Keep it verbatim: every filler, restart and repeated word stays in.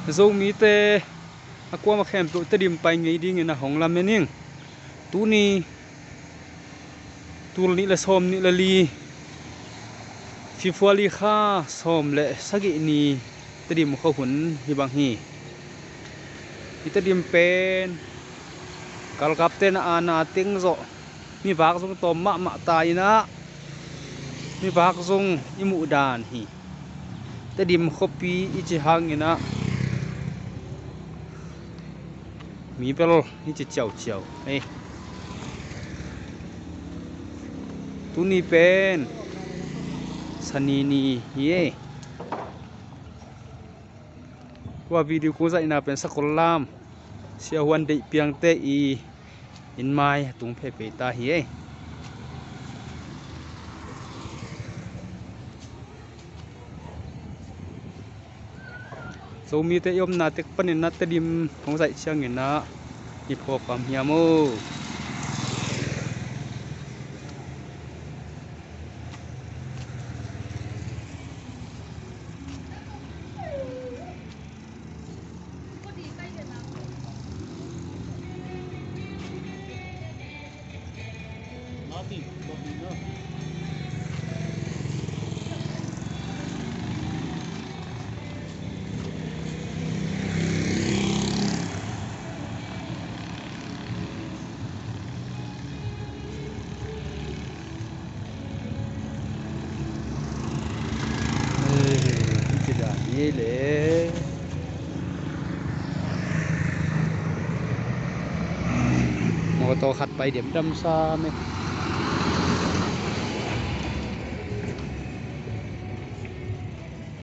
Zomite a kuamah khempeuh Tedim pai ngei dingin a hong lamen ing. Tuni tul nih le sawm nih le li, February kha sawm le sagih ni Tedim khua hun hi bang hi. I Tedim pen galkapte na ana teng zawh mi vak zong tawm mahmah ta inah, mi vak zong i muh dan hi. Tedim khuapi i ci hanginah mi bel i ci ciauciau ei. Tuni pen Sani ni hi ei. Tua video kong zaihna pen Sakollam Sia Huan Deih Piangte i inn mai a tung phepei ta hi ei. Zomite i omna tek panin na Tedim hong zaih ciangin ah i phawk am hiam o. Ei, hih ci dan hi le. Mawtaw khat pai diamdam sam e.